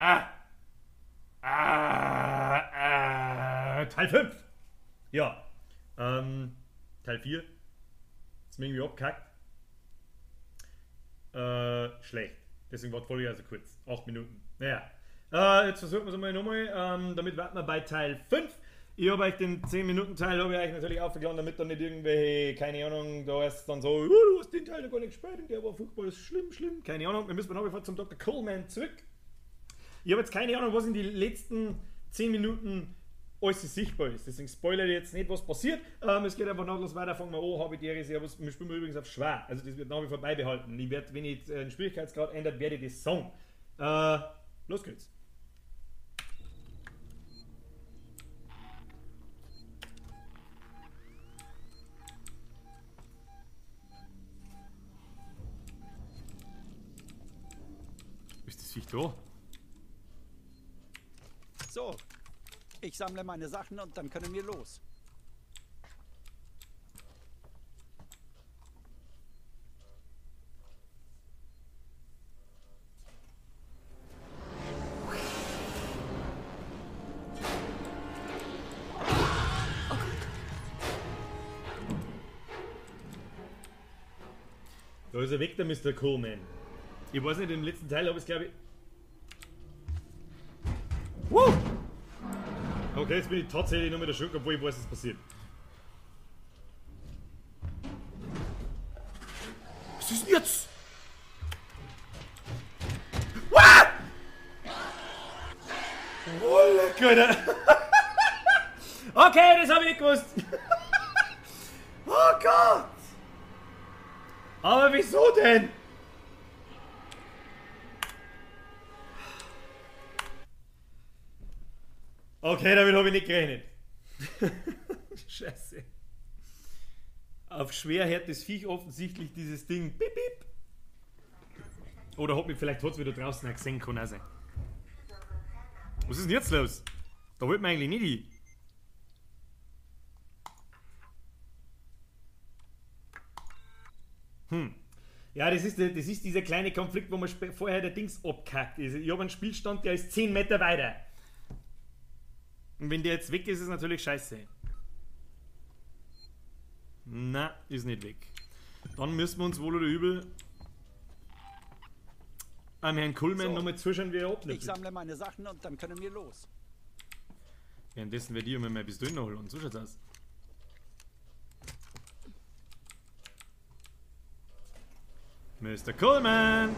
Ah! Teil 5! Ja. Teil 4. Ist mir irgendwie abgekackt. Schlecht. Deswegen war die Folge also kurz. 8 Minuten. Naja. Jetzt versuchen wir es einmal nochmal. Damit warten wir bei Teil 5. Ich habe euch den 10-Minuten-Teil habe ich euch natürlich aufgeladen, damit da nicht irgendwelche, keine Ahnung, da ist dann so, oh, du hast den Teil noch gar nicht gespielt und der war furchtbar, ist schlimm, schlimm, keine Ahnung. Wir müssen nach wie vor zum Dr. Coleman zurück. Ich habe jetzt keine Ahnung, was in den letzten 10 Minuten alles sichtbar ist. Deswegen spoilere ich jetzt nicht, was passiert. Es geht einfach nahtlos weiter. Fangen wir an, habe ich die Ehre, servus. Wir spielen übrigens auf schwer. Also das wird nach wie vor beibehalten. Ich werde, wenn ich den Schwierigkeitsgrad ändert, werde ich das sagen. Los geht's. Ist das Viech da? So, ich sammle meine Sachen und dann können wir los. Oh Gott. Da ist er weg, der Mr. Coleman. Ich weiß nicht, im letzten Teil habe ich es, glaube ich. Woo! Okay, jetzt bin ich tatsächlich noch mit der Schurke, obwohl ich weiß, was passiert. Was ist denn jetzt? Wah! Oh, leck, Alter. Okay, das habe ich nicht gewusst. Oh Gott! Aber wieso denn? Okay, damit habe ich nicht gerechnet. Scheiße. Auf schwer hört das Viech offensichtlich dieses Ding. Piep, piep. Oder hat mich vielleicht hat's wieder draußen auch gesehen, kann auch sein. Was ist denn jetzt los? Da wollte man eigentlich nicht hin. Ja, das ist dieser kleine Konflikt, wo man vorher der Dings abkackt ist. Ich habe einen Spielstand, der ist 10 Meter weiter. Und wenn der jetzt weg ist, ist es natürlich scheiße. Na, ist nicht weg. Dann müssen wir uns wohl oder übel am Herrn Coleman so, nochmal zuschauen, wie er abnimmt. Ich sammle meine Sachen und dann können wir los. Währenddessen werde ich immer meine Pistolen nachholen. So schaut's aus. Mr. Coleman!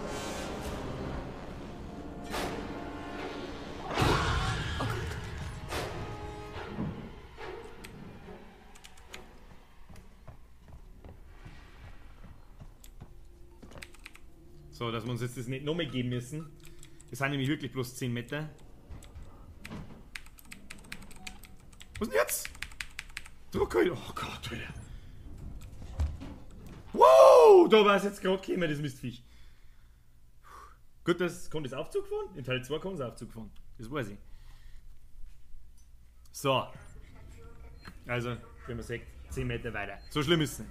Oh Gott. So, dass wir uns jetzt das nicht nochmal geben müssen. Das sind nämlich wirklich bloß 10 Meter. Was denn jetzt? Druck, oh Gott, Alter. Wow, da war es jetzt gerade gekommen, das Mistviech. Gut, das konnte das Aufzug fahren? In Teil 2 konnte es Aufzug fahren. Das weiß ich. So. Also, wie man sieht, 10 Meter weiter. So schlimm ist es nicht.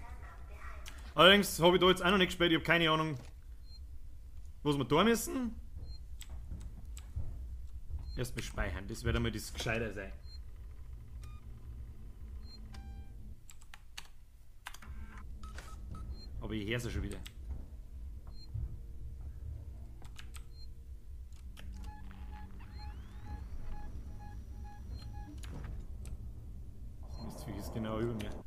Allerdings habe ich da jetzt auch noch nicht gespielt. Ich habe keine Ahnung, was wir da müssen. Erstmal speichern, das wird einmal das Gescheiter sein. Aber ich hör's ja schon wieder. Das Mistviech ist genau über mir.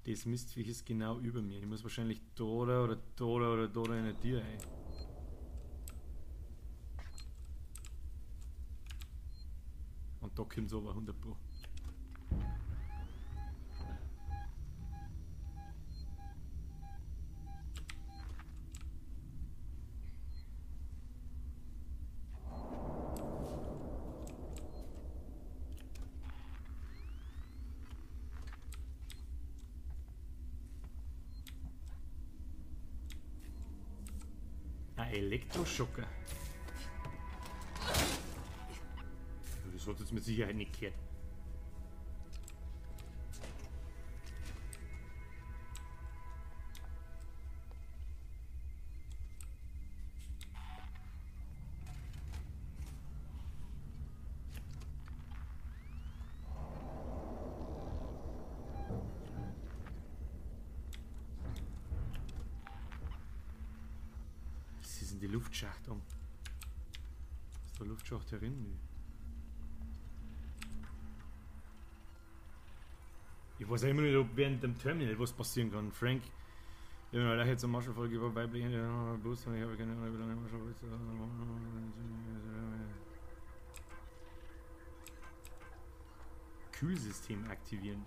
Das Mistviech ist genau über mir. Ich muss wahrscheinlich da oder da oder da in eine Tür rein. Und da kommt's aber 100 Pro. Ein Elektroschocker. Das hat jetzt mit Sicherheit nicht gehört. Die Luftschacht um. Ist der Luftschacht herin? Ich weiß ja immer nicht, ob während dem Terminal was passieren kann. Frank, ich bin halt jetzt am Marshallfolge über weibliche Bus und ich habe keine Ahnung, wie lange Marshall. Kühlsystem aktivieren.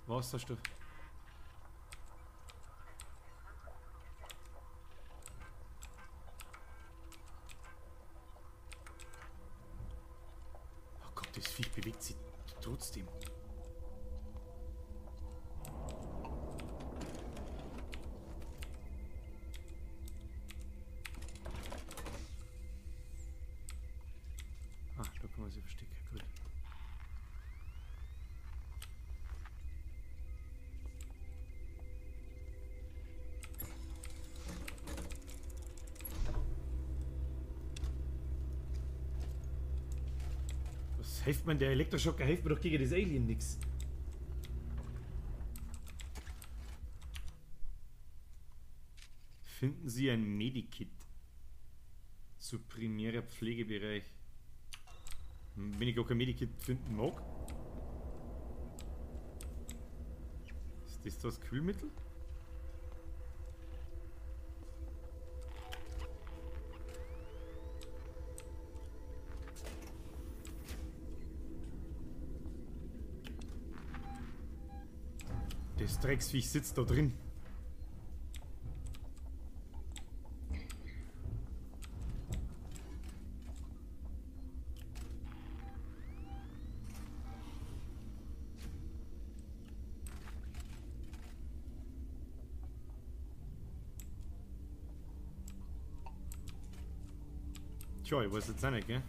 Wasserstoff. Oh Gott, das Viech bewegt sich trotzdem. Ah, da kann man sie verstecken. Gut. Was hilft mir der Elektroschocker? Hilft mir doch gegen das Alien nix. Finden Sie ein Medikit zu primärer Pflegebereich. Wenn ich gar kein Medikit finden mag. Ist das das Kühlmittel? Das Drecksviech sitzt da drin. Tja, ich weiß jetzt auch nicht, gell?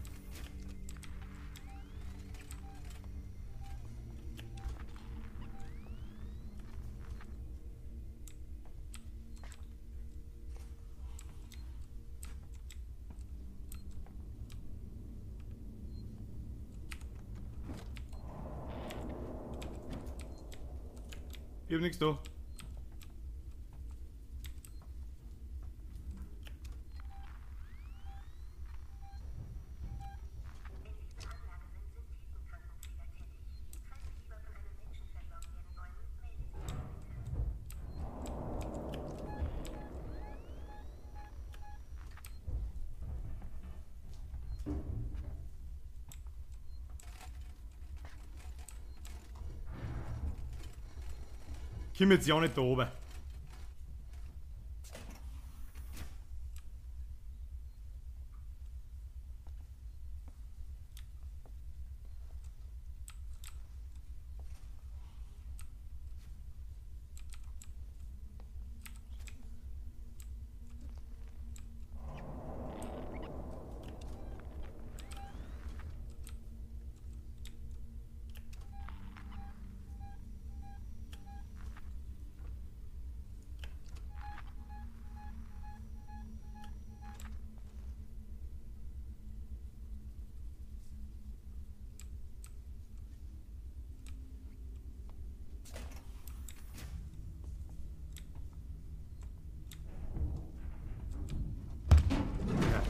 Ich hab nichts da. Ich komme jetzt ja nicht da oben.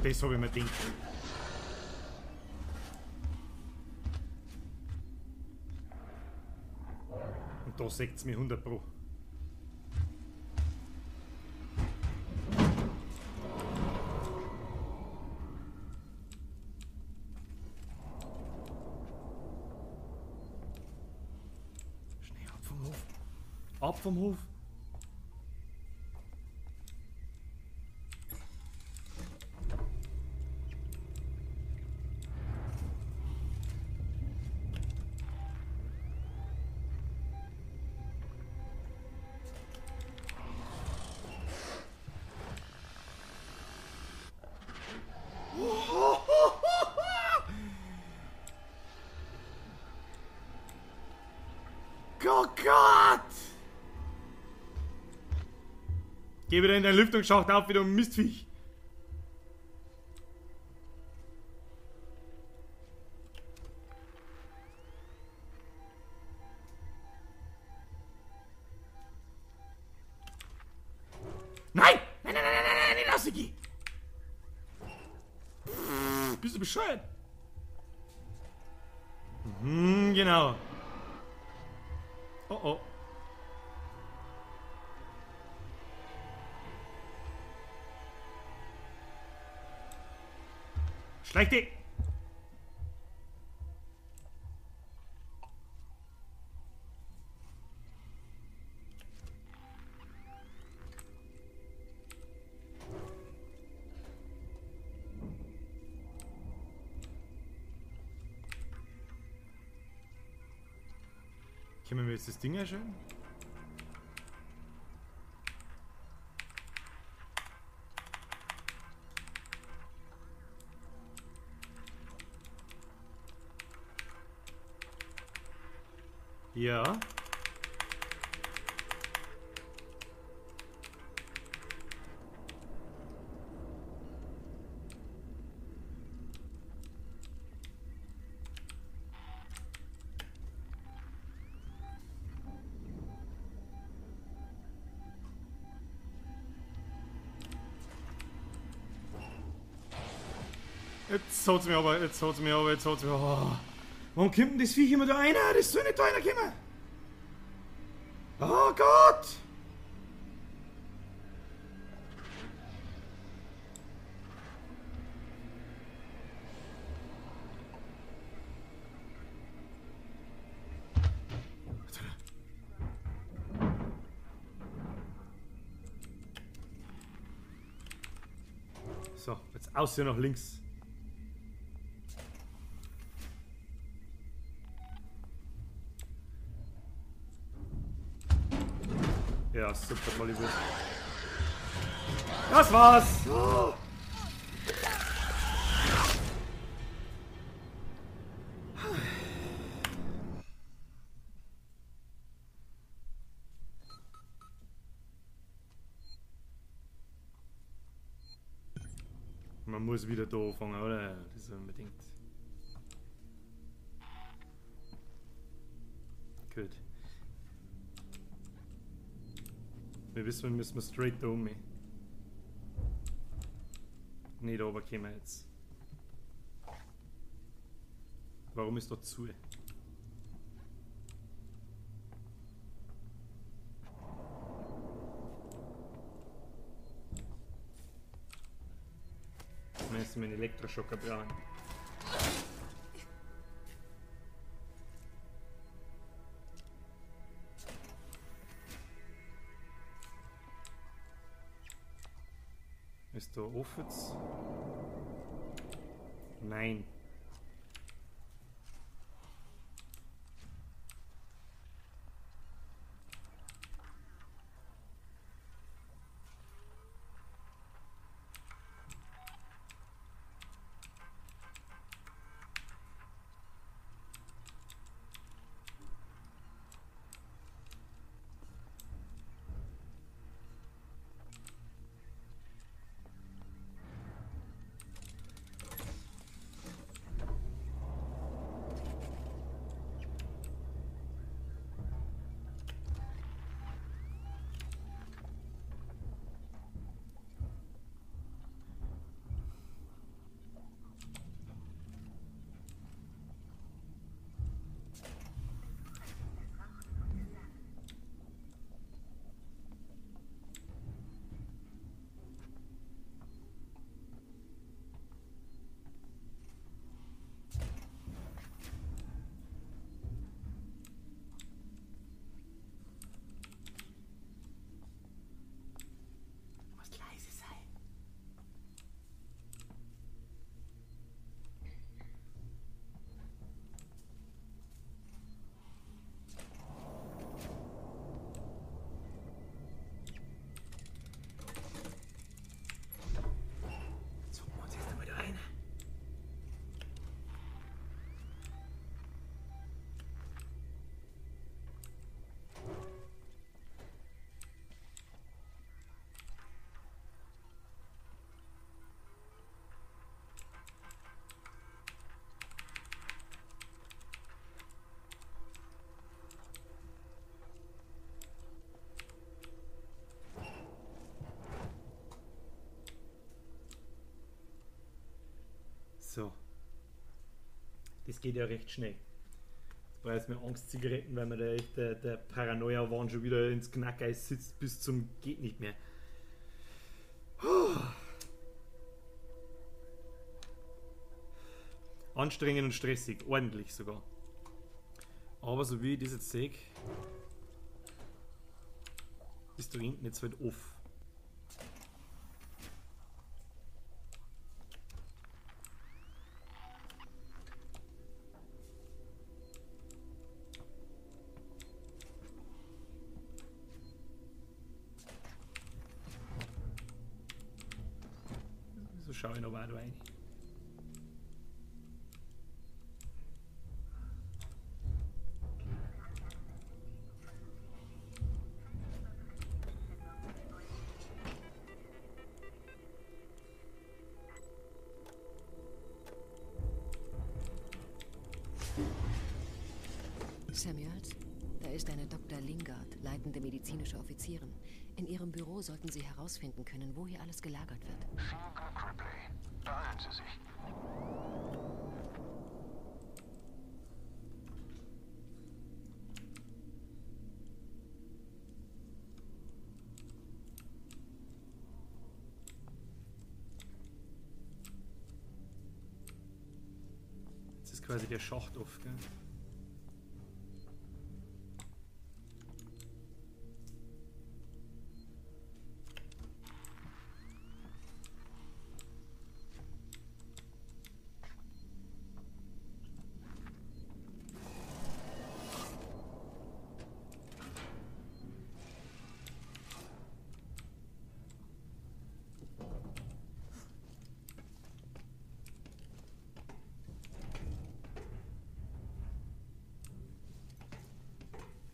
Das habe ich mir gedacht. Und da seht's mir 100 Pro. Schnell ab vom Hof. Ab vom Hof. Oh Gott! Geh wieder in deinen Lüftungsschacht auf, wieder Mistviech! Nein! Nein, nein, nein, nein, nein, nicht rausgehen! Bist du bescheuert? Mhm, genau. Oh oh. Schleich dich! Können wir jetzt das Ding erschütten? Ja. Jetzt haut's mir aber, jetzt haut's mir aber, jetzt haut's mir. Oh. Warum kommt denn das Viech immer da rein? Das soll nicht da reinkommen! Oh Gott! So, jetzt aus hier nach links. Ja, super, Hollywood. Das war's! Oh. Man muss wieder da anfangen, oder? Das ist unbedingt. Gut. Wir wissen, wir müssen straight da um. Nicht runter kommen jetzt. Warum ist da zu? Wir müssen einen Elektroschocker brauchen. Ist da offen? Nein. So. Das geht ja recht schnell. Jetzt brauche ich mir Angstzigaretten, weil mir da echt der Paranoia-Wahn schon wieder ins Knackeis sitzt bis zum geht nicht mehr. Puh. Anstrengend und stressig, ordentlich sogar. Aber so wie ich das jetzt sehe, ist da hinten jetzt halt off. Wieso schaue ich noch weiter rein? Samuels, da ist eine Dr. Lingard, leitende medizinische Offizierin. In ihrem Büro sollten Sie herausfinden können, wo hier alles gelagert wird. Viel Glück, Ripley. Beeilen Sie sich. Jetzt ist quasi der Schacht auf, gell?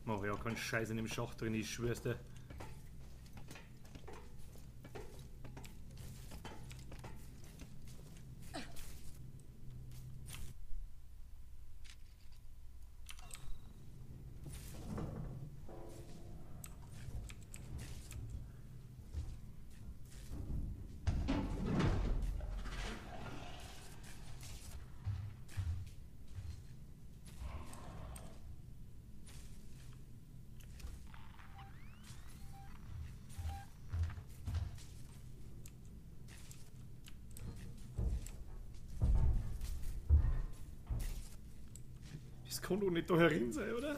Mach ja keinen Scheiß in dem Schacht drin, ich schwör's dir. Das kann doch nicht da herin sein, oder?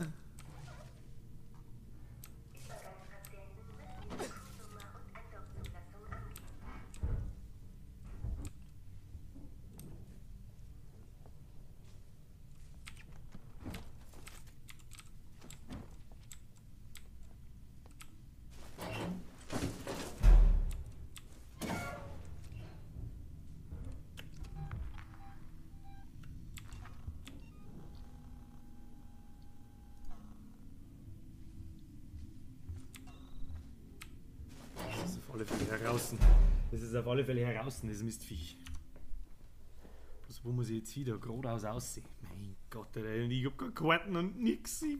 Heraus. Das ist auf alle Fälle heraus, das Mistviech. Bloß wo muss ich jetzt wieder geradeaus aussehen? Mein Gott, Alter, ich hab keine Karten und nix. Ich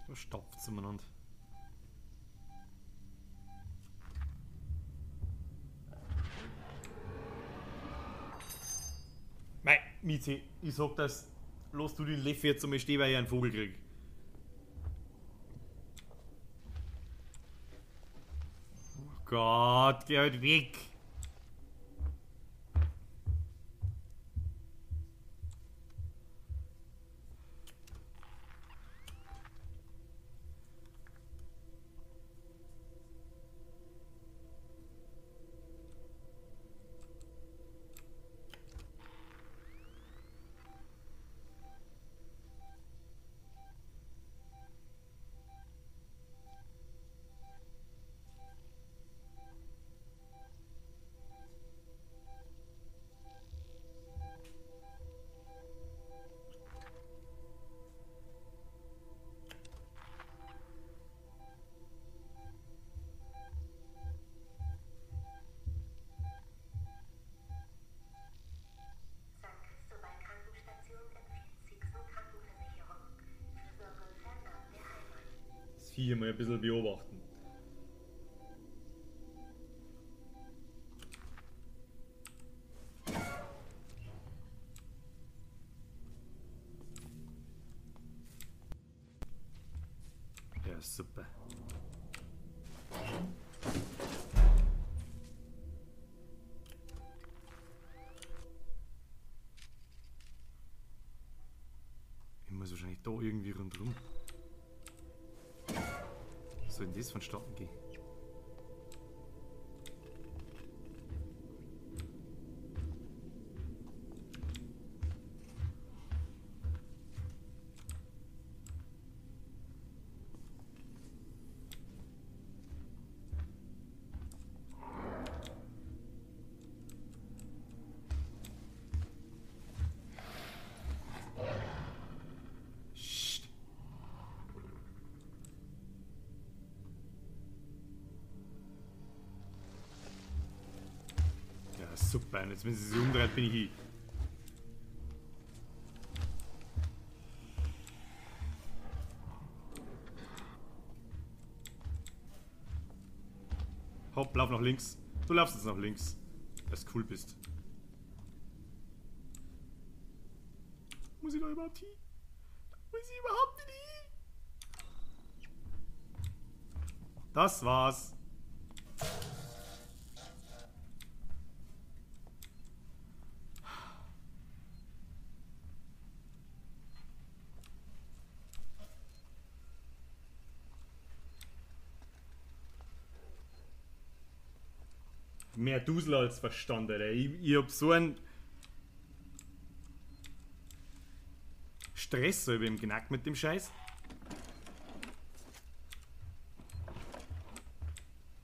Da stopft's umeinander. Mei, Mizi, ich sag das, lass du den Leffe jetzt einmal stehen, weil ich einen Vogel krieg. Oh Gott, geh halt weg! Vieh mal ein bisschen beobachten. Ja, super. Ich muss wahrscheinlich da irgendwie rundherum. Was soll denn das vonstatten gehen? Super, und jetzt, wenn sie sich umdreht, bin ich hier. Hopp, lauf nach links. Du laufst jetzt nach links, weil du cool bist. Muss ich da überhaupt hin? Muss ich überhaupt nicht hin? Das war's. Mehr Dusel als Verstand, Alter. Ich hab so einen Stress über im Knack mit dem Scheiß.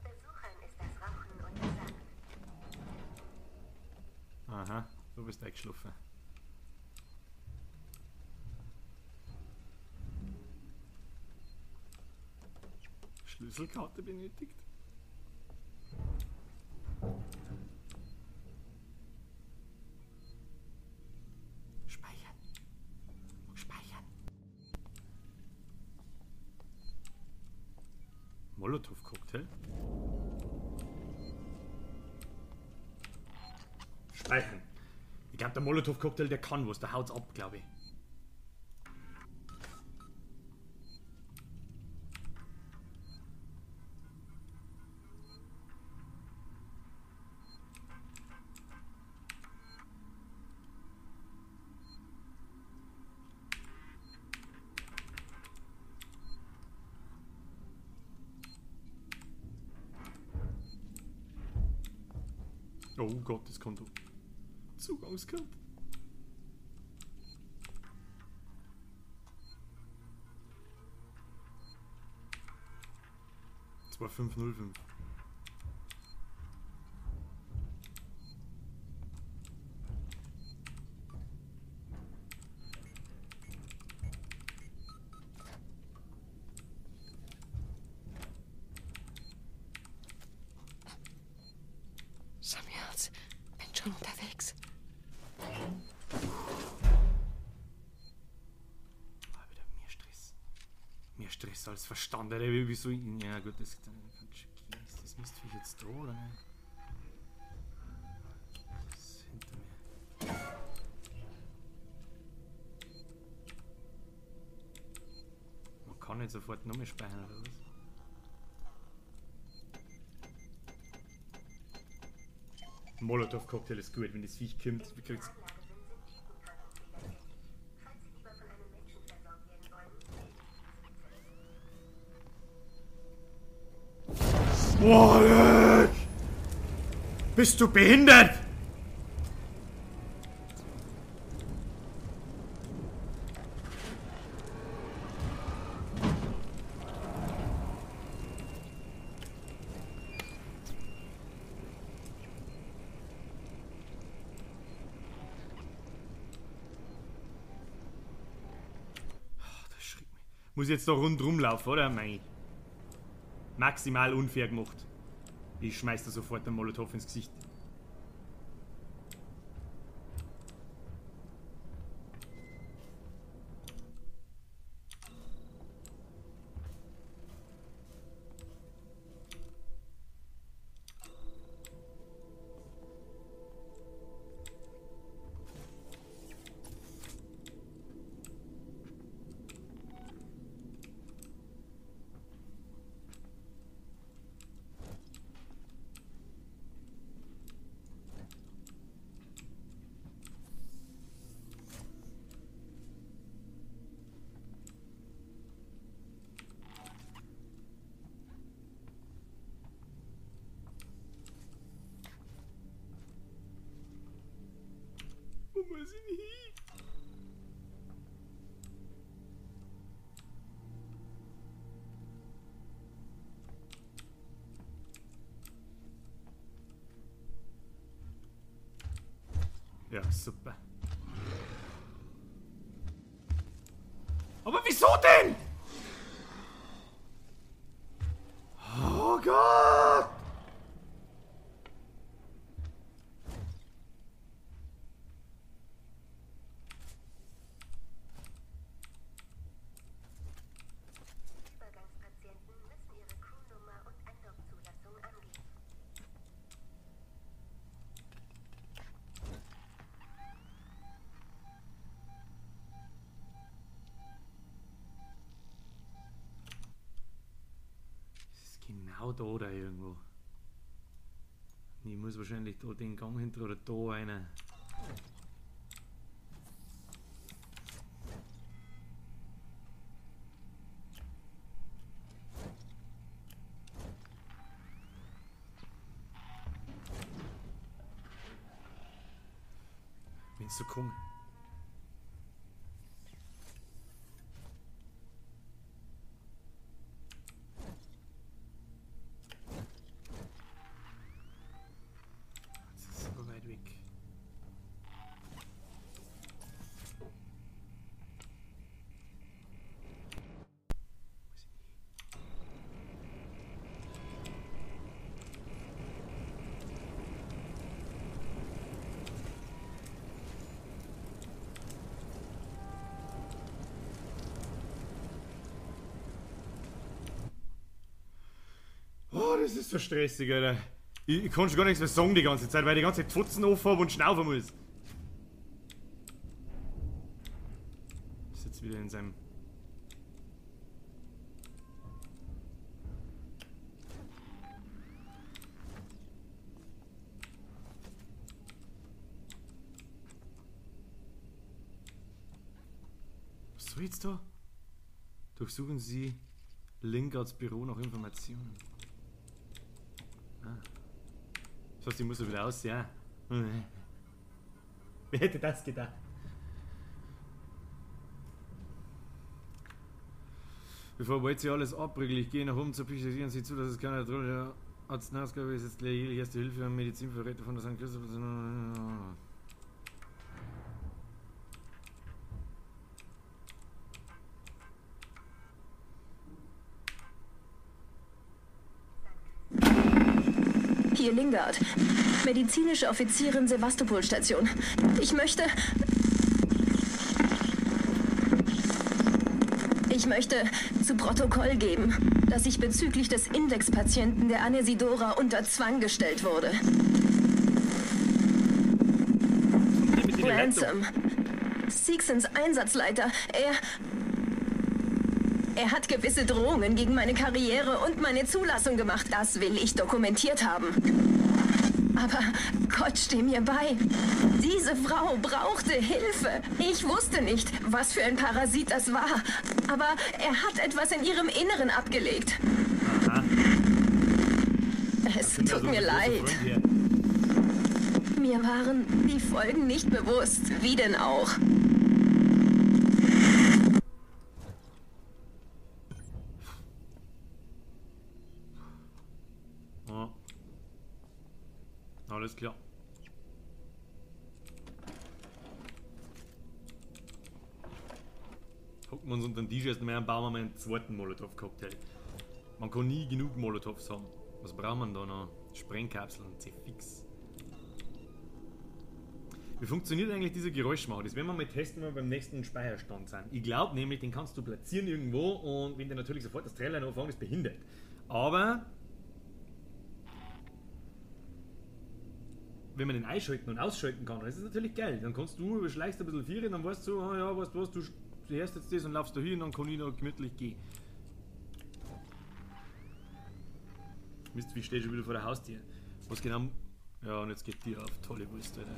Besuchern ist das Rauchen untersagt. Aha, du bist eingeschlafen. Schlüsselkarte benötigt. Speichern. Speichern. Molotow-Cocktail. Speichern. Ich glaube, der Molotow-Cocktail, der kann was. Der haut's ab, glaube ich. Oh Gott, das Konto. Zugangscode. 2505. Samuels, bin schon unterwegs. Ah, wieder mehr Stress. Mehr Stress als Verstand, Alter. Wieso? Ja gut, das kann schon gehen. Ist das Mistviech jetzt da oder nicht? Das ist hinter mir. Man kann nicht sofort nochmal speichern, oder was? Molotow-Cocktail ist gut, wenn das Viech kommt, kriegt's. Boah, bist du behindert? Muss ich jetzt da rundrum laufen, oder? Mei. Maximal unfair gemacht. Ich schmeiß da sofort den Molotow ins Gesicht. Wo muss ich hin? Ja, super. Aber wieso denn? Oh Gott! Übergangspatienten müssen ihre Crewnummer und Andockzulassung angeben. Genau da oder irgendwo. Ich muss wahrscheinlich da den Gang hinter oder da einer. Wenn's so kommt. Oh, das ist so stressig, Alter. Ich kann schon gar nichts mehr sagen die ganze Zeit, weil ich die ganze Zeit Pfotzen offen habe und schnaufen muss. Ist jetzt wieder in seinem... Was soll jetzt da? Durchsuchen Sie Lingards Büro nach Informationen. Ah. Das heißt, ich muss wieder aus, ja. Wer hätte das gedacht? Bevor wollt sie alles abriegeln, ich gehe nach oben zur Küche, sehen Sie zu, dass es keiner drunter Arztnausgabe ist jetzt gleich erste Hilfe und Medizinverräter von der St. Christoph. Hier Lingard, medizinische Offizierin Sevastopol-Station. Ich möchte zu Protokoll geben, dass ich bezüglich des Indexpatienten der Anesidora unter Zwang gestellt wurde. Ransom, Seegsons Einsatzleiter, er hat gewisse Drohungen gegen meine Karriere und meine Zulassung gemacht. Das will ich dokumentiert haben. Aber Gott, steh mir bei. Diese Frau brauchte Hilfe. Ich wusste nicht, was für ein Parasit das war. Aber er hat etwas in ihrem Inneren abgelegt. Aha. Es tut mir leid. Mir waren die Folgen nicht bewusst. Wie denn auch? Ja. Alles klar. Hocken wir uns unter den Tisch erst mal einen bauen wir einen zweiten Molotow-Cocktail. Man kann nie genug Molotows haben. Was braucht man da noch? Sprengkapseln, C-Fix. Wie funktioniert eigentlich dieser Geräuschmacher? Das werden wir mal testen, wenn wir beim nächsten Speicherstand sind. Ich glaube nämlich, den kannst du platzieren irgendwo und wenn der natürlich sofort das Trailer anfängt, ist behindert. Aber wenn man den einschalten und ausschalten kann, dann ist das natürlich geil. Dann kannst du, schleichst ein bisschen Viere, dann weißt du, oh ja, weißt du was, du hörst jetzt das und laufst da hin und dann kann ich da gemütlich gehen. Mist, wie steht schon wieder vor der Haustür? Was genau? Ja, und jetzt geht die auf. Tolle Wurst, Alter.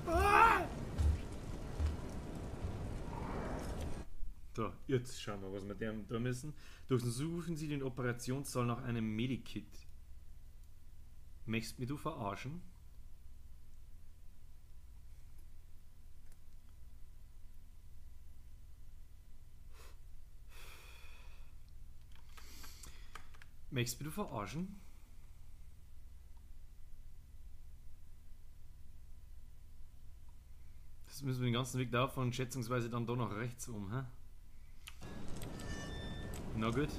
Ah! So, jetzt schauen wir, was wir dem da müssen. Durchsuchen Sie den Operationssaal nach einem Medikit. Möchtest mich du verarschen? Möchtest du mich verarschen? Das müssen wir den ganzen Weg da und schätzungsweise dann da noch rechts um, hä? Na gut.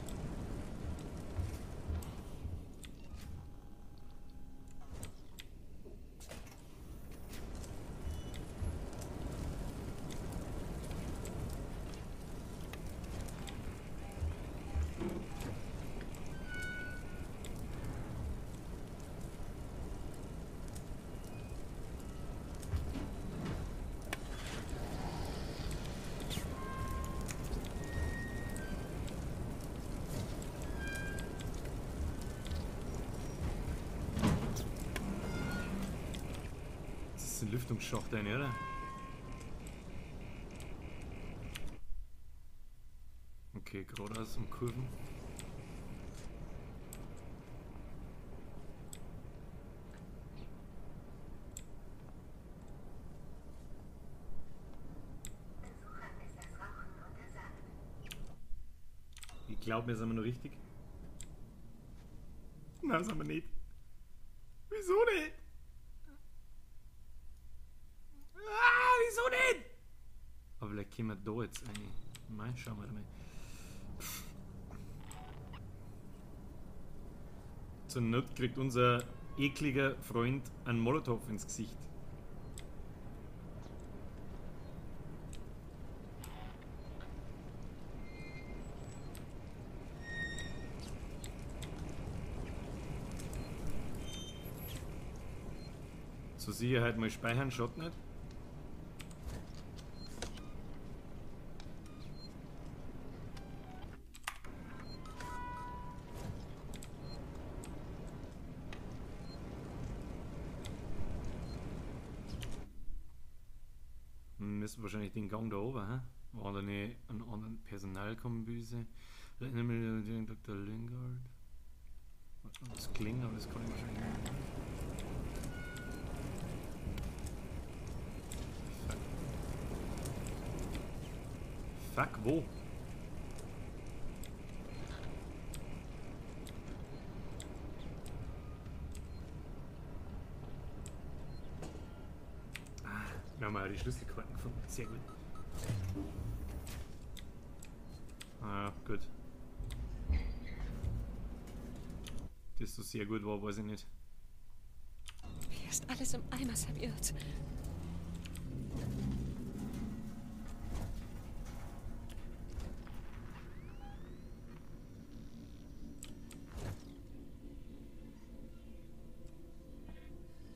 Lüftungsschacht rein, oder? Okay, geradeaus um Kurven. Ich glaube, wir sind wir noch richtig. Nein, sind wir nicht. Wieso nicht? Wieso nicht? Aber vielleicht können wir da jetzt eine. Nein, schauen wir mal. Zur Not kriegt unser ekliger Freund einen Molotow ins Gesicht. Zur Sicherheit mal speichern, schaut nicht. Müssen wahrscheinlich den Gang da oben, hä? Oder ne, einen anderen Personalkombüse. Nehmen wir Dr. Lingard. Das klingt, aber das kann ich wahrscheinlich nicht. Fuck. Fuck, wo? Wir haben ja die Schlüsselkarten gefunden. Sehr gut. Ah, gut. Das so sehr gut war, weiß ich nicht. Hier ist alles im Eimer serviert.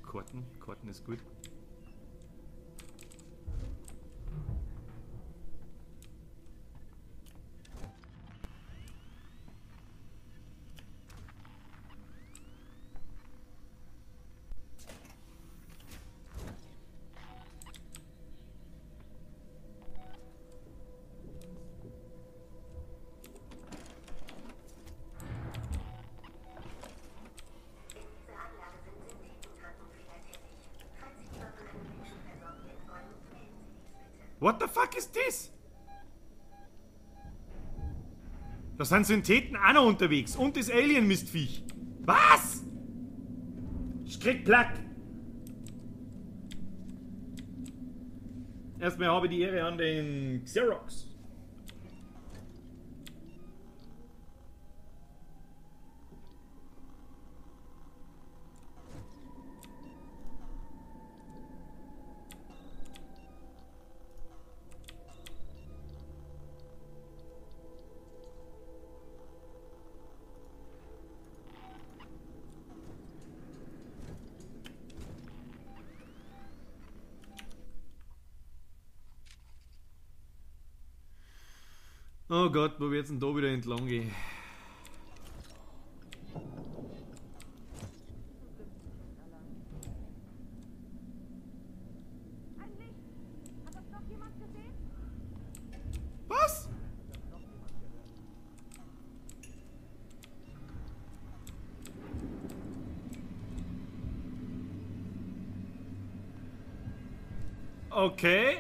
Karten. Karten ist gut. What the fuck is this? Da sind Syntheten auch noch unterwegs und das Alien-Mistviech. Was? Ich krieg Plack. Erstmal habe ich die Ehre an den Xerox. Oh Gott, wo wir jetzt denn da wieder entlang gehen? Ein Licht! Hat das noch jemand gesehen? Was? Okay.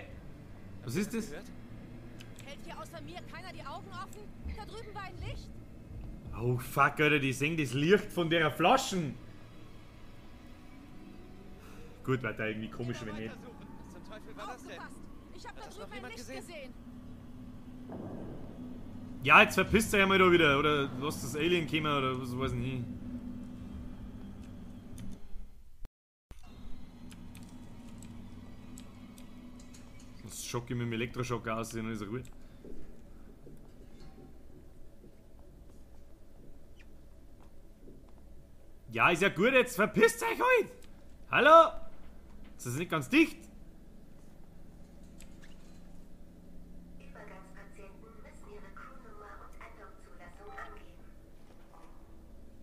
Was ist das? Hält hier außer mir keiner die Augen offen? Da drüben war ein Licht. Oh fuck, Alter, die sehen das Licht von der Flaschen. Gut, war da irgendwie komisch, wenn nicht. Was zum Teufel war das denn? Ich hab Hat da das noch drüben ein jemand Licht gesehen? gesehen. Ja, jetzt verpisst euch einmal da wieder. Oder lasst das Alien kommen oder was weiß ich nicht. Sonst schocke ich mit dem Elektroschocker aus, dann ist er gut. Ja, ist ja gut, jetzt verpisst euch halt! Hallo? Ist das nicht ganz dicht? Übergangspatienten müssen ihre Crewnummer und Andockzulassung angeben.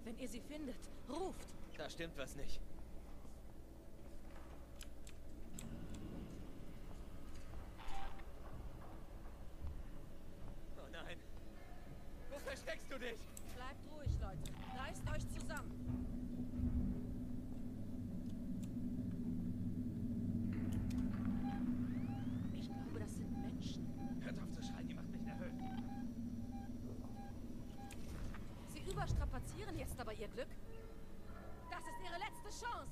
Wenn ihr sie findet, ruft. Da stimmt was nicht. Oh nein. Wo versteckst du dich? Bleibt ruhig, Leute. Reißt euch zusammen. Ich glaube, das sind Menschen. Hört auf zu schreien, ihr macht mich nervös. Sie überstrapazieren jetzt aber ihr Glück. Das ist ihre letzte Chance.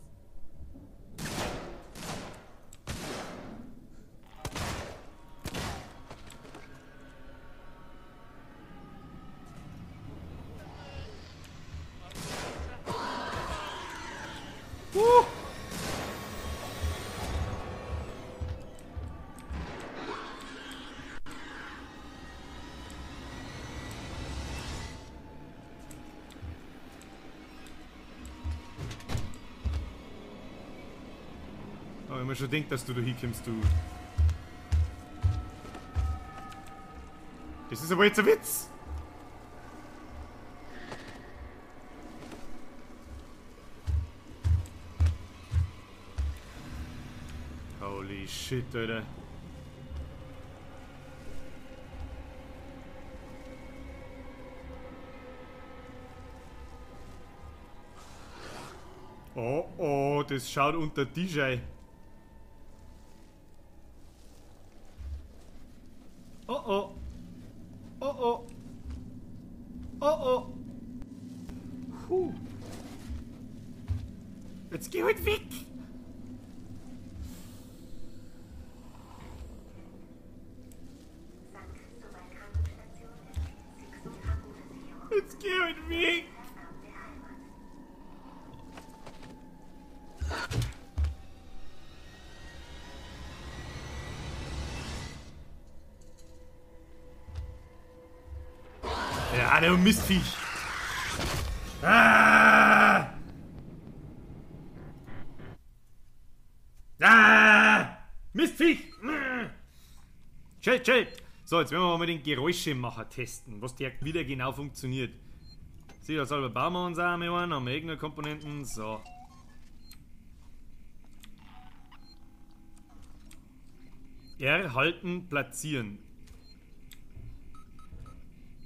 Aber wenn man schon denkt, dass du da hinkommst, du. Das ist aber jetzt ein Witz! Holy shit, Alter. Oh, oh, das schaut unter Tisch ein. Oh oh. Oh oh. Oh oh. Puh. Jetzt geh halt weg. San Cristobal Krankenstation empfiehlt Six- und Krankenversicherung. Jetzt geh halt weg. Herzarm der Heimat. Ja, der Mistviech. Ah! Ah! Mistviech! Chill, chill. So, jetzt werden wir mal den Geräuschemacher testen, was der wieder genau funktioniert. Sieh, das halber bauen wir uns auch mal einen, haben wir irgendeine Komponenten. So. Erhalten, platzieren.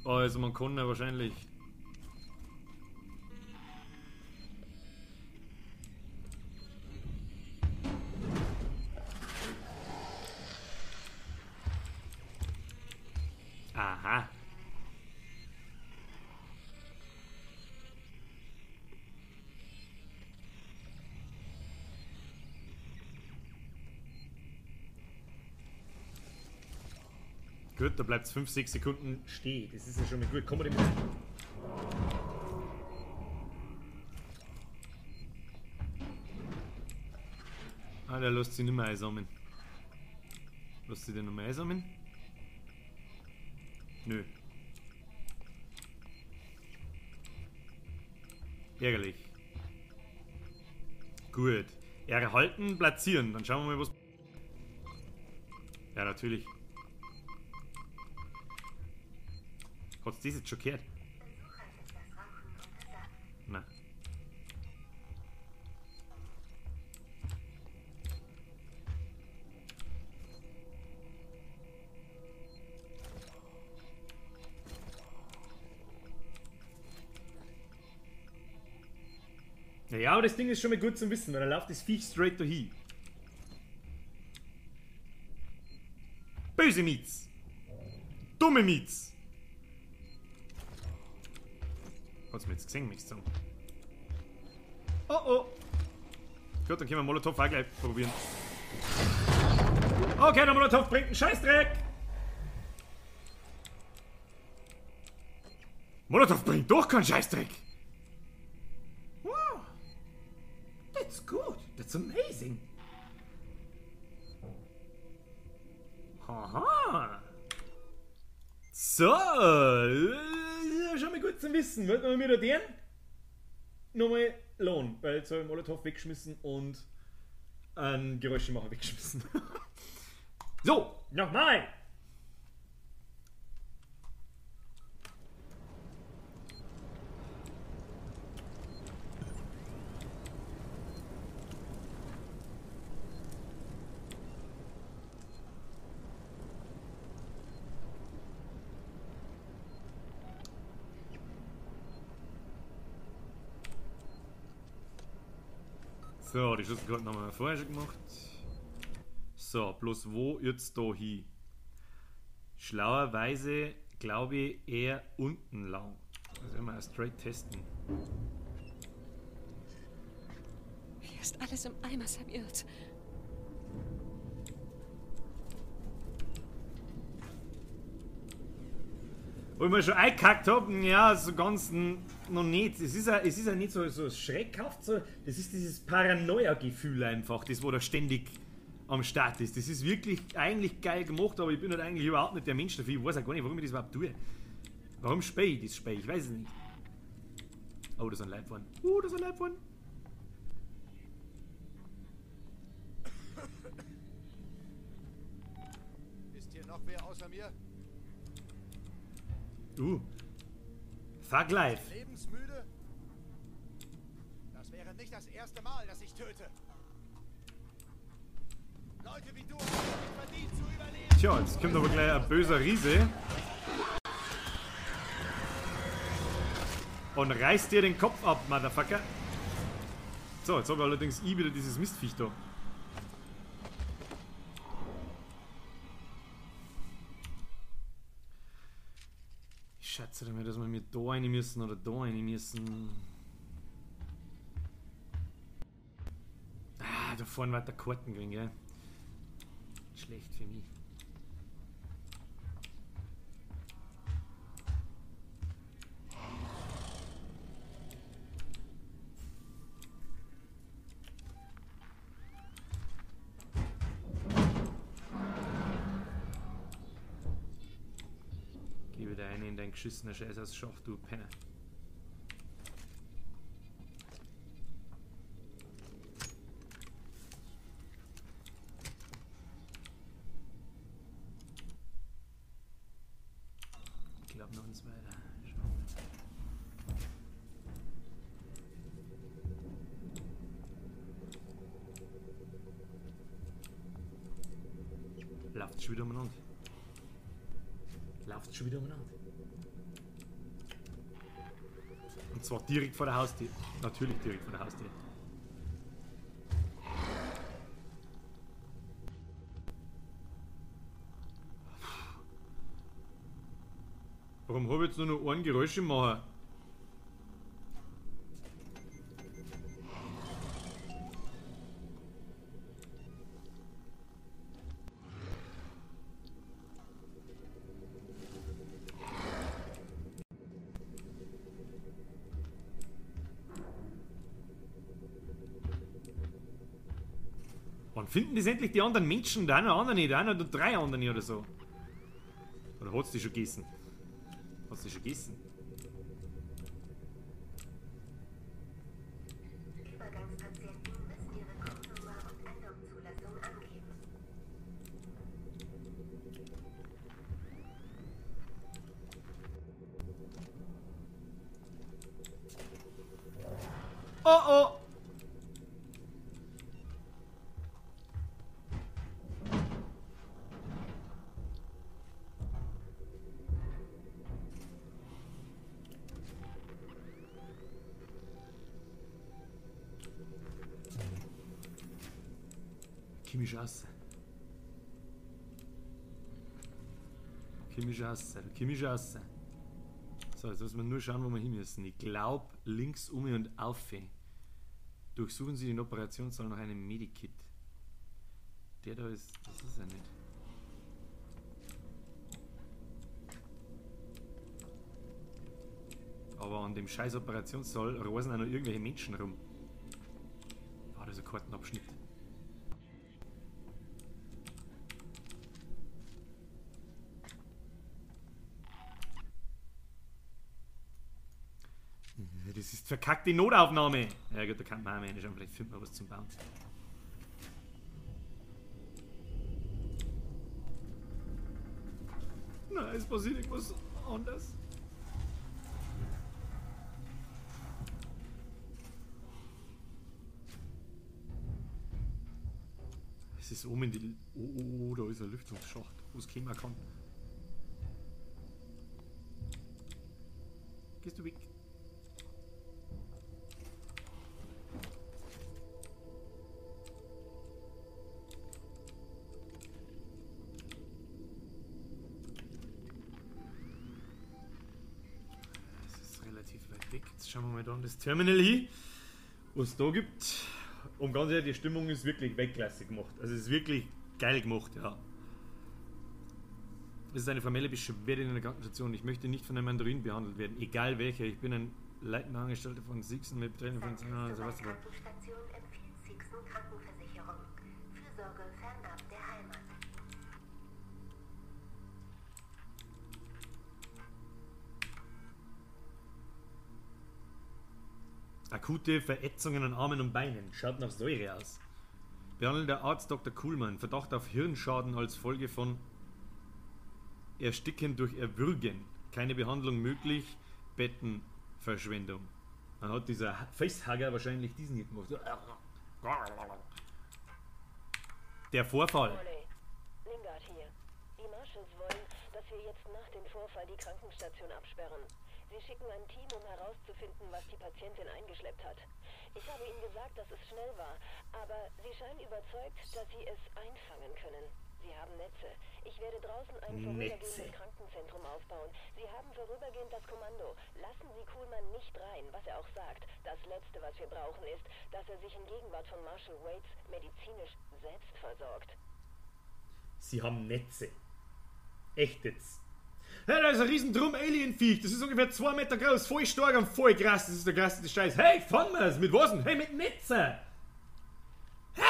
Also man kann ja wahrscheinlich... Aha. Gut, da bleibt es 5, 6 Sekunden stehen. Das ist ja schon mal gut. Kommen wir denn mit? Ah, der lässt sich nicht mehr einsammeln. Lässt sich der noch mehr einsammeln? Nö. Ärgerlich. Gut. Erhalten, platzieren. Dann schauen wir mal, was... Ja, natürlich. Hat's das jetzt schon gehört? Besuchern ist das Rauchen untersagt. Nein. Naja, aber das Ding ist schon mal gut zum Wissen, weil da läuft das Viech straight dahin. Böse Miets. Dumme Miets. Hat's mir jetzt gesehen, möchtest du sagen? Oh oh. Gut, dann können wir Molotow auch gleich probieren. Okay, der Molotow bringt einen Scheißdreck. Molotow bringt doch keinen Scheißdreck. Wow. That's good. That's amazing. Haha. So. Schon mal gut zum Wissen. Wollten wir mir da den nochmal lohnen, weil jetzt habe ich Molotow weggeschmissen und einen Geräuschemacher weggeschmissen. So, nochmal! So, die Schlüsselkarten haben wir vorher schon gemacht. So, bloß wo jetzt da hin? Schlauerweise glaube ich eher unten lang. Das werden wir straight testen. Hier ist alles im Eimer, Samuels. Wo ich mir schon eingekackt habe, ja, so ganz noch nicht. Es ist ja nicht so schreckhaft, so, das ist dieses Paranoia-Gefühl einfach, das wo da ständig am Start ist. Das ist wirklich eigentlich geil gemacht, aber ich bin halt eigentlich überhaupt nicht der Mensch dafür. Ich weiß auch gar nicht, warum ich das überhaupt tue. Warum spiele ich das Spiel? Ich weiß es nicht. Oh, da ist ein Leibfahren. Oh, da ist ein Leibfahren. Ist hier noch wer außer mir? Thug Life. Lebensmüde? Das wäre nicht das erste Mal, dass ich töte. Leute wie du haben nicht verdient zu überleben. Tja, jetzt kommt aber gleich ein böser Riese. Und reißt dir den Kopf ab, Motherfucker. So, jetzt habe ich allerdings wieder dieses Mistviech da. Ich schätze mir, dass wir mir da rein müssen oder da rein müssen. Ah, da vorne war der Karten gewesen, gell? Schlecht für mich. Geh wieder rein in dein geschissener Scheiß aus Schacht, du Penner. Ich glaube noch uns weiter. Schauen wir. Läuft schon wieder umeinander. Läuft schon wieder umeinander. Und zwar direkt vor der Haustür. Natürlich direkt vor der Haustür. Warum habe ich jetzt nur noch einen Geräuschemacher? Wann finden das endlich die anderen Menschen? Da noch andere, da noch drei andere oder so. Oder hat's die schon gegessen? Hat's die schon gegessen? Übergangspatienten müssen ihre Crewnnummer und Andockzulassung angeben. Oh oh! Chemisch aus. Komm ich raus, da komm ich raus. So, jetzt müssen wir nur schauen, wo wir hin müssen. Ich glaub, links um und auf. Durchsuchen Sie den Operationssaal nach einem Medikit. Der da ist, das ist er nicht. Aber an dem scheiß Operationssaal rasen auch noch irgendwelche Menschen rum. Ah, das ist ein Kartenabschnitt. Das ist verkackte Notaufnahme. Ja gut, da kann man auch mal reinschauen, vielleicht findet man was zum Bauen. Nein, es passiert irgendwas anderes. Es ist oben in die... Oh, oh, oh, da ist ein Lüftungsschacht, wo es kommen kann. Gehst du weg? Es ist relativ weit weg. Jetzt schauen wir mal da an das Terminal hin, was es da gibt. Um ganz ehrlich, die Stimmung ist wirklich Weltklasse gemacht. Also es ist wirklich geil gemacht, ja. Es ist eine formelle Beschwerde in einer Krankenstation. Ich möchte nicht von einem Androiden behandelt werden, egal welcher. Ich bin ein leitender Angestellter von Seegson mit Betreibung von Sankt so was. Krankenstation empfiehlt Seegson Krankenversicherung. Fürsorge fernab der Heimat. Akute Verätzungen an Armen und Beinen. Schaut nach Säure aus. Behandelnder Arzt Dr. Kuhlmann. Verdacht auf Hirnschaden als Folge von Ersticken durch Erwürgen. Keine Behandlung möglich. Bettenverschwendung. Dann hat dieser Facehugger wahrscheinlich diesen hier gemacht. Der Vorfall. Lingard hier. Die Marshals wollen, dass wir jetzt nach dem Vorfall die Krankenstation absperren. Sie schicken ein Team, um herauszufinden, was die Patientin eingeschleppt hat. Ich habe ihnen gesagt, dass es schnell war, aber sie scheinen überzeugt, dass sie es einfangen können. Sie haben Netze. Ich werde draußen ein vorübergehendes Krankenzentrum aufbauen. Sie haben vorübergehend das Kommando. Lassen Sie Kuhlmann nicht rein, was er auch sagt. Das Letzte, was wir brauchen, ist, dass er sich in Gegenwart von Marshal Waits medizinisch selbst versorgt. Sie haben Netze. Echt jetzt. Hey, da ist ein riesen Drum-Alien-Viech. Das ist ungefähr 2 Meter groß, voll stark und voll krass. Das ist der krasseste Scheiß. Hey, fangen wir's! Mit was denn? Hey, mit Netze! Hä?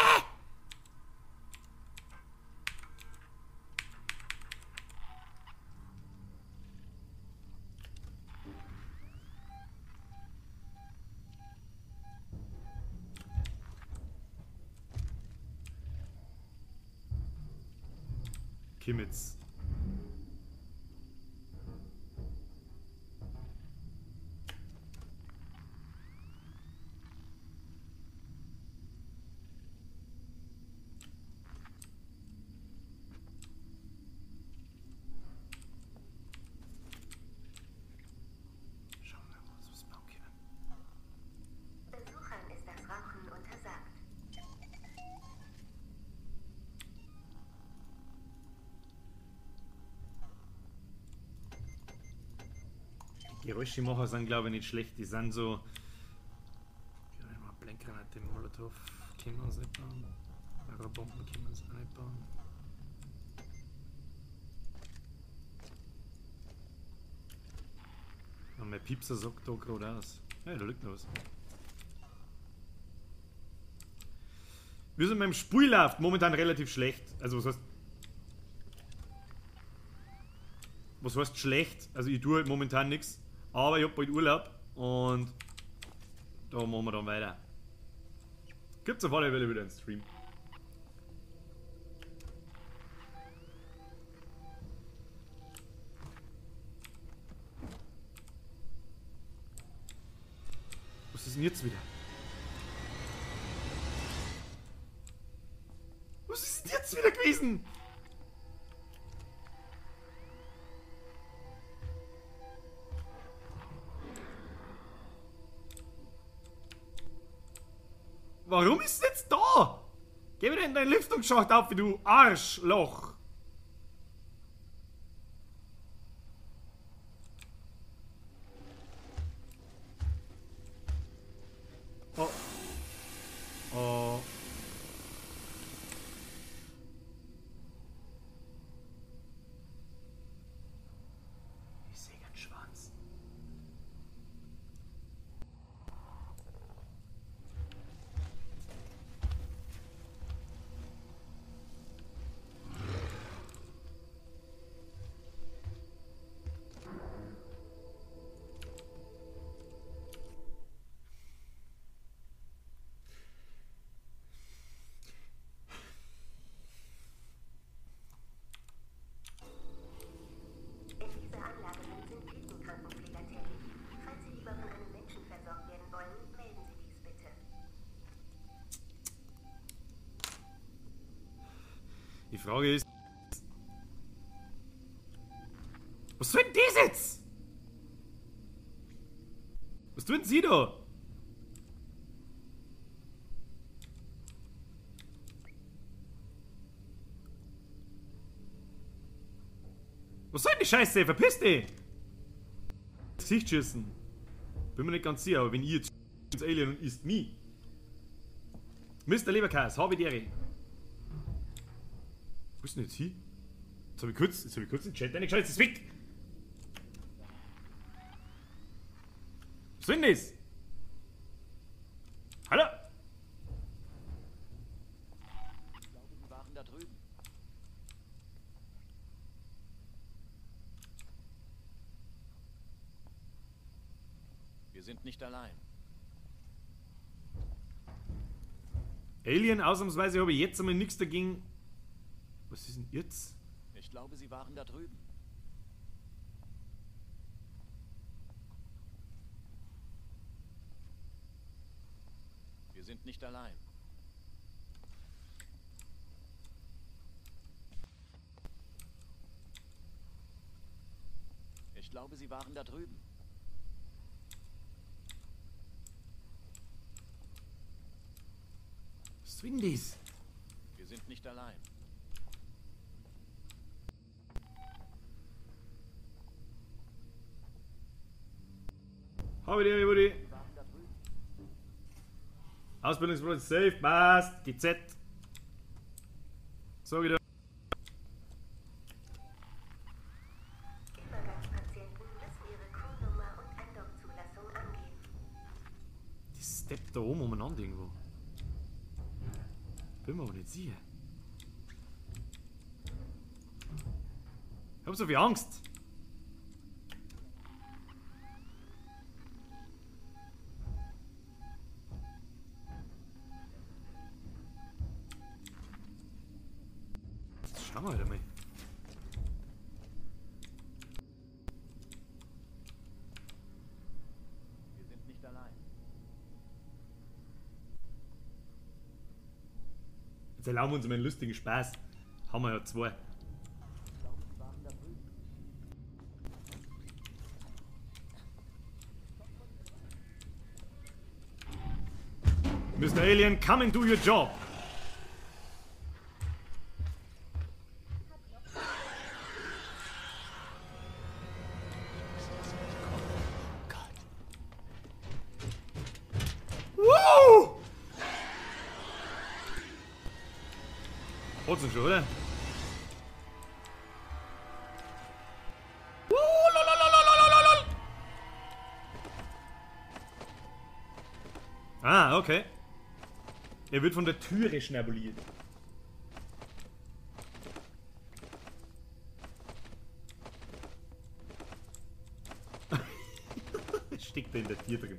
Kimmits. Besuchern ist das Rauchen untersagt. Die Geräuschemacher sind, glaube ich, nicht schlecht. Die sind so. Ja, Blendgranate, Molotow können wir uns nicht bauen. Bomben können wir uns auch nicht bauen. Und mein Piepser sagt da gerade aus. Ja, da liegt noch was. Wir sind beim Spiel läuft momentan relativ schlecht. Also was heißt. Was heißt schlecht? Also ich tue halt momentan nichts. Aber ich hab bald Urlaub und da machen wir dann weiter. Gibt's auf alle Fälle wieder einen Stream. Was ist denn jetzt wieder? Was ist denn jetzt wieder gewesen? Warum ist es jetzt da? Geh wieder in deinen Lüftungsschacht auf, du Arschloch! Die Frage ist... Was soll denn das jetzt? Was tun Sie da? Was soll denn die Scheiße? Verpiss dich! Gesicht schießen. Bin mir nicht ganz sicher, aber wenn ich jetzt ins Alien und isst mich. Mr. Leberkäse, habe die Ehre. Wo ist denn jetzt hin? Jetzt hab ich kurz in den Chat reingeschaut, jetzt ist es weg! Was soll denn das? Hallo? Ich glaube, sie waren da drüben. Wir sind nicht allein. Alien, ausnahmsweise habe ich jetzt einmal nichts dagegen. Was ist denn jetzt? Ich glaube, sie waren da drüben. Wir sind nicht allein. Ich glaube, sie waren da drüben. Was sind das? Wir sind nicht allein. Habe die, everybody. Ausbildungsplatz safe, passt, GZ. So wieder. Übergangspatienten müssen ihre Crewnummer und Andockzulassung angeben. Die steppt da oben umeinander irgendwo. Bin mir aber nicht sicher. Ich hab so viel Angst. Jetzt schauen wir halt einmal. Wir sind nicht allein. Jetzt erlauben wir uns mal einen lustigen Spaß. Haben wir ja zwei. Ich glaube, sie waren da drüben. Mr. Alien, come and do your job. Woo! Hat's schon, oder? Ah, okay. Er wird von der Türe schnabuliert. Steckt da in der Tür drin.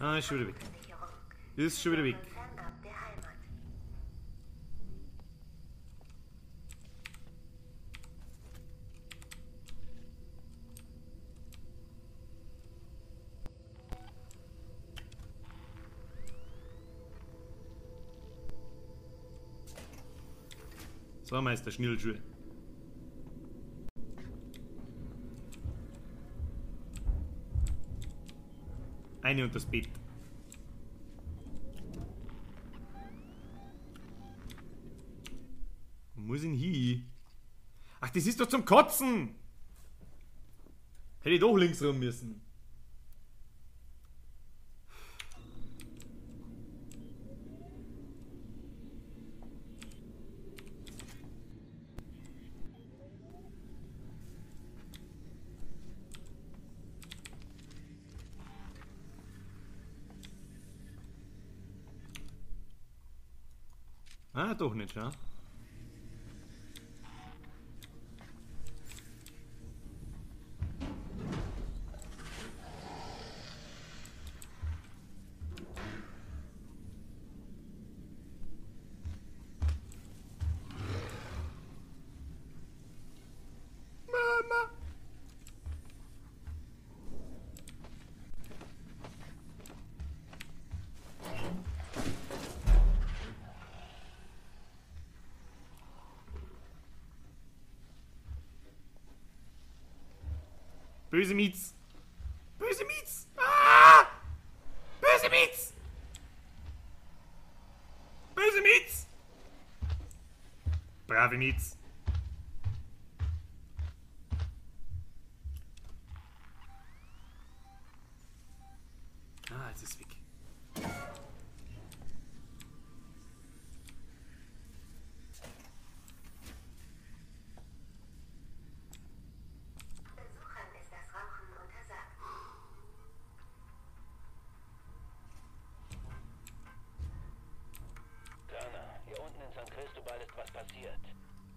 Ah, ist schon wieder weg. Ist schon wieder weg. So, Meister Schnüllschuhe. Eine unter das Bett. Wo muss ich denn hin? Ach, das ist doch zum Kotzen! Hätte ich doch links rum müssen. Ah, doch nicht, ja. Böse Miets. Böse Miets. Ah! Böse Miets. Böse Miets. Brave Miets. Ah, jetzt ist weg. Besuchern ist das Rauchen untersagt. Turner, hier unten in San Cristobal ist was passiert.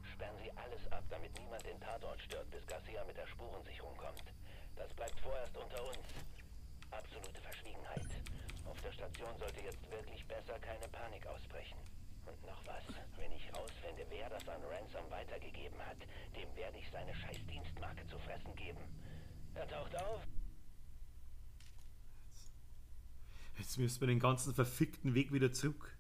Sperren Sie alles ab, damit niemand den Tatort stört, bis Garcia mit der Spurensicherung kommt. Das bleibt vorerst unter uns. Absolute Verschwiegenheit. Auf der Station sollte jetzt wirklich besser keine Panik ausbrechen. Und noch was. Wenn ich rausfinde, wer das an Ransom weitergegeben hat, dem werde ich seine scheiß Dienstmarke zu fressen geben. Er taucht auf. Jetzt müssen wir den ganzen verfickten Weg wieder zurück.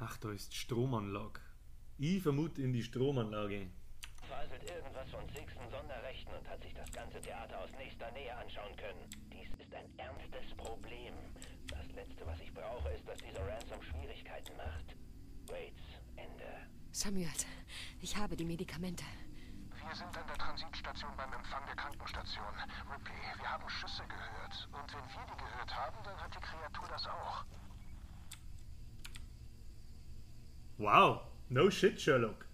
Ach, da ist Stromanlage. Ich vermute in die Stromanlage. Faselt irgendwas von Sixten Sonderrechten und hat sich das ganze Theater aus nächster Nähe anschauen können. Dies ist ein ernstes Problem. Das Letzte, was ich brauche, ist, dass dieser Ransom Schwierigkeiten macht. Waits, Ende. Samuels, ich habe die Medikamente. Wir sind an der Transitstation beim Empfang der Krankenstation. Ripley, wir haben Schüsse gehört. Und wenn wir die gehört haben, dann hat die Kreatur das auch. Wow, no shit, Sherlock.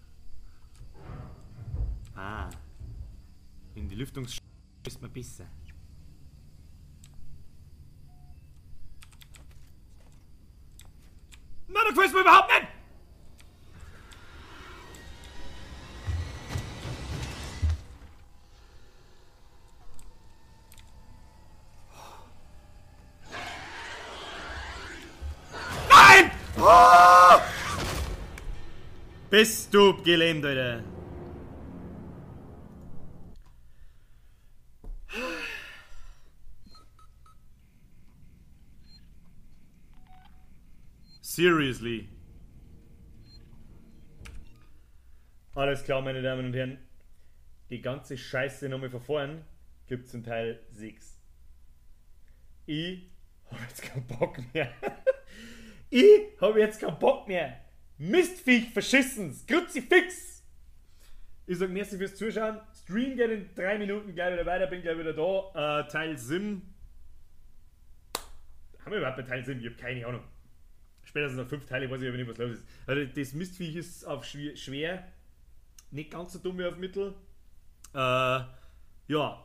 Ah, in die Lüftungs ist man besser. Na, du gefällst mir überhaupt nicht! Nein! Oh! Bist du gelähmt, Alter? Seriously. Alles klar, meine Damen und Herren. Die ganze Scheiße nochmal von vorn gibt's in Teil 6. Ich hab jetzt keinen Bock mehr. Ich hab jetzt keinen Bock mehr. Mistviech, verschissens, Kruzifix! Ich sag merci fürs Zuschauen. Stream geht in 3 Minuten gleich wieder weiter, bin gleich wieder da. Teil 7. Haben wir überhaupt bei Teil 7? Ich hab keine Ahnung. Spätestens nach 5 Teile weiß ich aber nicht, was los ist. Also das Mistviech ist auf schwer. Nicht ganz so dumm wie auf Mittel. Ja,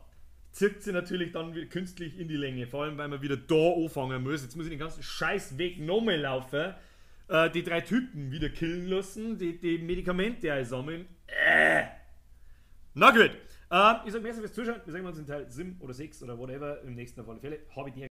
zirkt sie natürlich dann wieder künstlich in die Länge. Vor allem, weil man wieder da anfangen muss. Jetzt muss ich den ganzen Scheißweg nochmal laufen. Die 3 Typen wieder killen lassen, die Medikamente einsammeln. Na gut. Ich sag merci fürs Zuschauen. Wir sehen uns in Teil 7 oder 6 oder whatever im nächsten auf alle Fälle. Habe ich dir.